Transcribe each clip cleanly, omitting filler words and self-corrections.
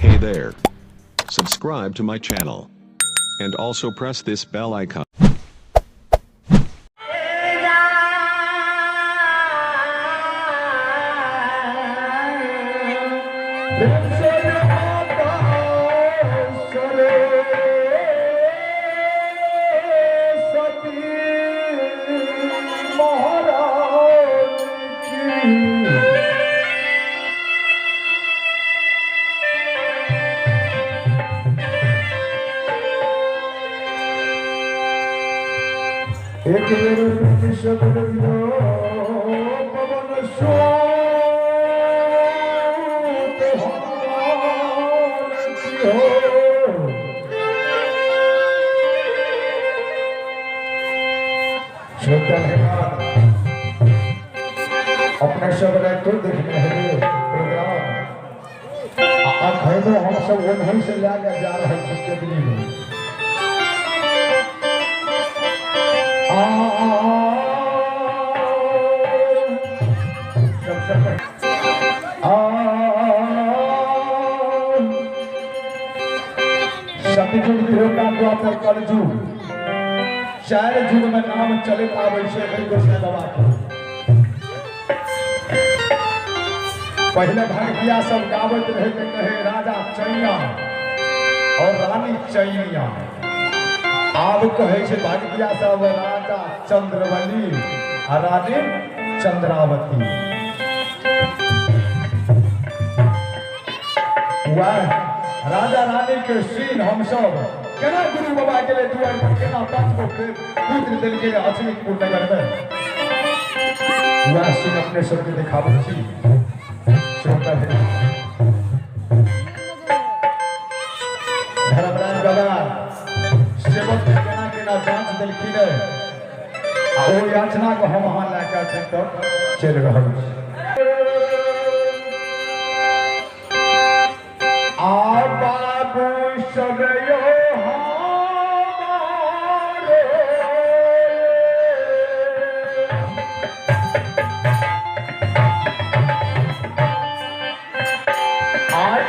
Hey there. Subscribe to my channel. And also press this bell icon. एक बेर शब्द पवन श्रोता अपने सब राइतो देखने हेबै प्रोग्राम आ अखनो हम सब ओनहि से लए कऽ जा रहल छी केतली में। सतयुग त्रेता द्वापर कलयुग चारि युग में नाम चलैत आबै छै गोसाई बाबा के। पहले भगतिया सब गाबैत रहे तऽ कहे राजा चैया और रानी चैनिया। आब कहै छै भगतिया सब राजा चंद्रबली आ रानी चंद्रावती। वह राजा रानी के सीन हम सब केना गुरु बाबा गेलै दुआर पर, केना 5 गो पुत्र देलकै अचनिकपुर नगर में, वह सीन अपने सबके देखाबै छी। श्रोता धर्मराज बाबा सेवक के केना केना जांच देलखिन आ ओ याचना के हम अहाँ लए कऽ एखन तक चलि रहल छी। आ बाबू सब यो हमारे आय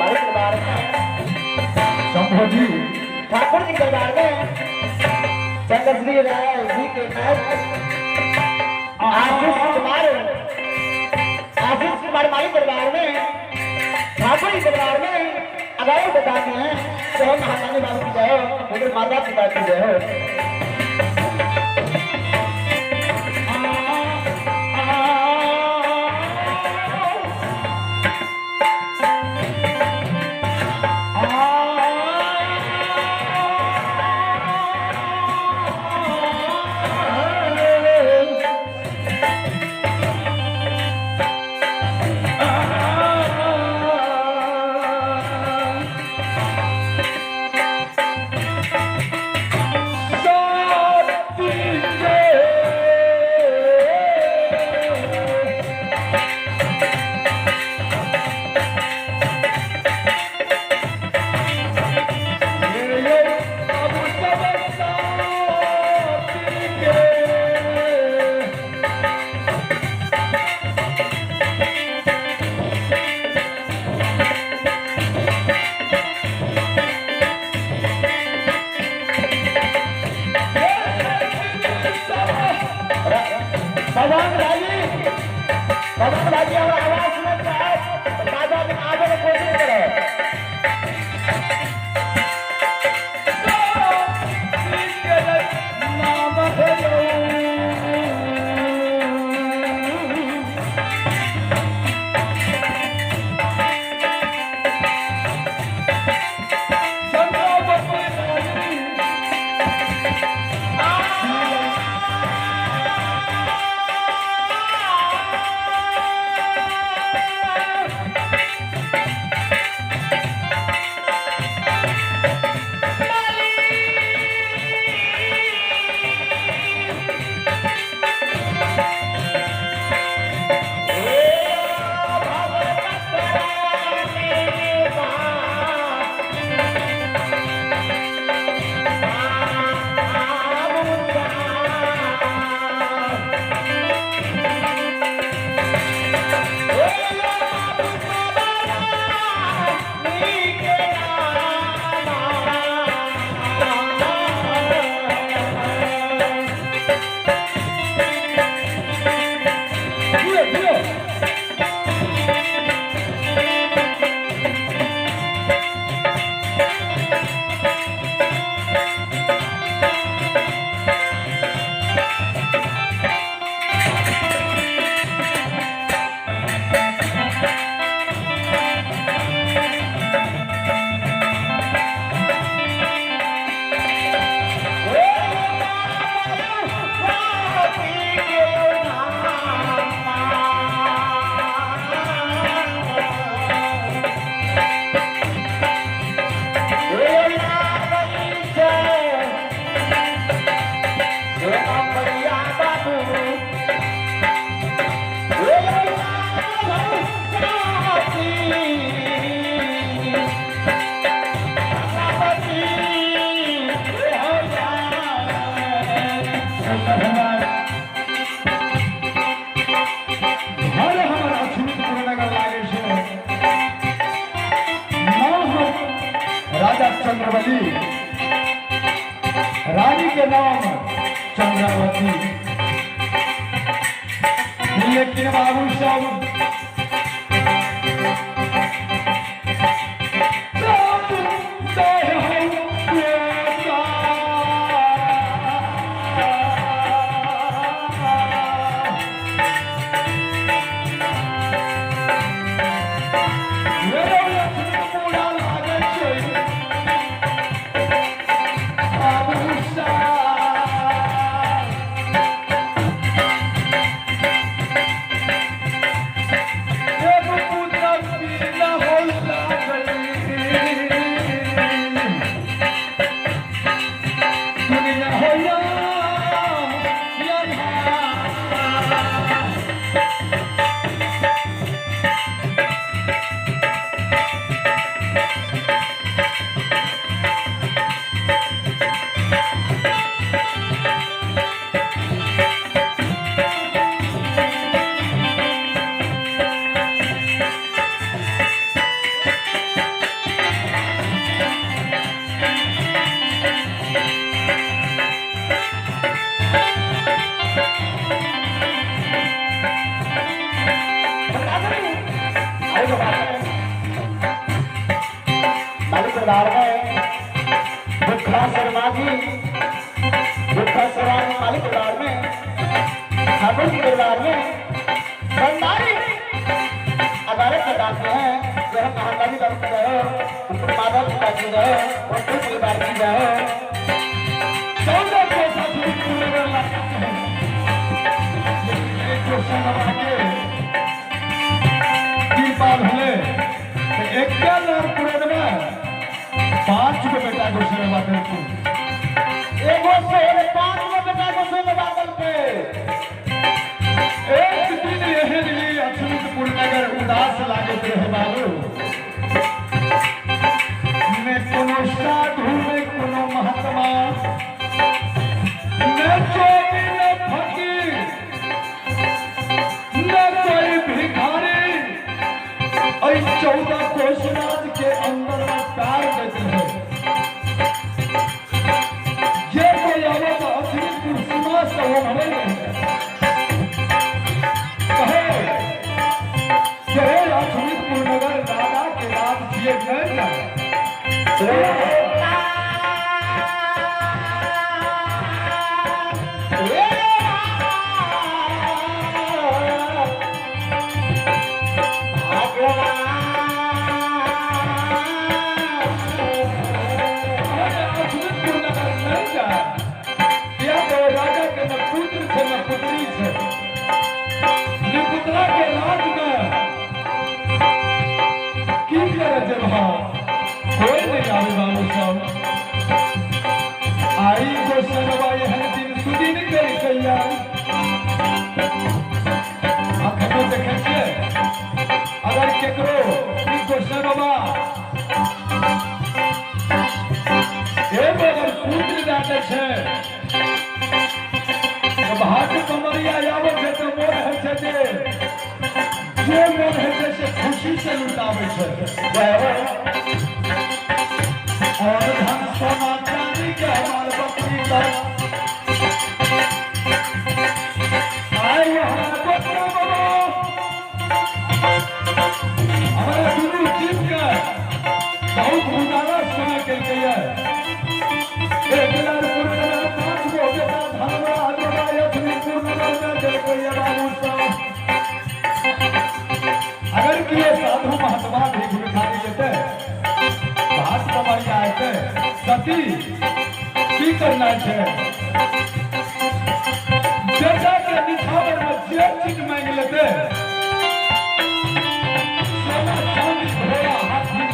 हमारे दरबार में शंभू जी ठाकुर जी दरबार में चंद्रश्री राय जी के नायक आशीष कुमार, आशीष कुमार माली दरबार में ठाकुर जी दरबार में अगर बताते हैं तो हम महारानी बाबू की जय हो, उधर माता पिता की जय हो। भगवान भाई, भगवान भाई हमारा आवाज सुनत चाहे तो बाजा में आवे के कोशिश करो। घर हमर अछूत नगर लागे छै। नाम हम राजा चंद्रवती, रानी के नाम चंद्रावती। लेकिन बाबू सब जय महाकाली बाबू की जय हो, उनके माता पिता की जय हो, उनके परिवार की जय हो। 14 कोस अछमीतपुर नगर लागत है। लेकिन एक गोसाई बाबा के कृपा भेलै तऽ एकटा लार पुरनमे 5 गो बेटा गोसाई बाबा देलखिन। एगो से 5 गो बेटा गोसाई बाबा देलकै। एक दिन एहन ई अछमीतपुर नगर उदास लागैत रहै बाबू। ने कोनो साधु ने कोनो महात्मा, ने चोरी ने फकीर, ने कोई भिखारी, एहि 14 कोस राज के अंदर में पैर दैत रहै। जे कोई आवे तऽ अछमीतपुर सीमा से ओम्हरे रहै। कहे जे हे अछमीतपुर नगर राजा के राज छियै, नहि जाय। अछमीतपुर नगर नहि जाय, किया तऽ राजा के न पुत्र छै न पुत्री छै। निपुत्रा के राज में की करे जेबह, कोई नहीं आवे बाबू सब। आई गोसाई बाबा एहन दिन सुदिन केलकैया। अखनो देखै छियै अगर केकरो ई गोसाई बाबा एगो अगर पुत्र दए दै छै तऽ भाट कमरिया आबै छै तऽ मोन होइ छै जे जे मोन होइ छै से खुशी से लुटाबै छै। और धन सोना चांदी के हमार बकरी तक आइ हमरा गोसाई बाबा हमरा दुनू जीव के बहुत उजाला समय केलकैया। एक लाख पुरनगर 5 गो बेटा धनराज बाबा अछमीतपुर नगर में देलकैया बाबू साहब। अगर किए साधु महात्मा भी भिखारी जेतै, भात कमरिया एतै, सती की करना छै, बेटा के निछावर में जे चीज मांगि लेतै, सोना चांदी घोड़ा हाथी,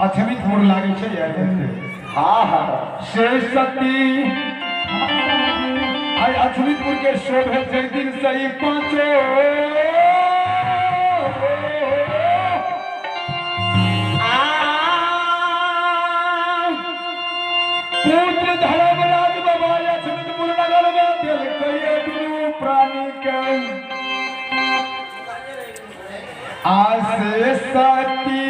अछमितपुर लागै छै यार। हाँ हाँ। से सती आई अछमितपुर के शोभे जय दिन सही पांचो पुत्र धर्मराज बाबा अछमितपुर नगर में दिल कहिए दुनू प्राणी के आसे सती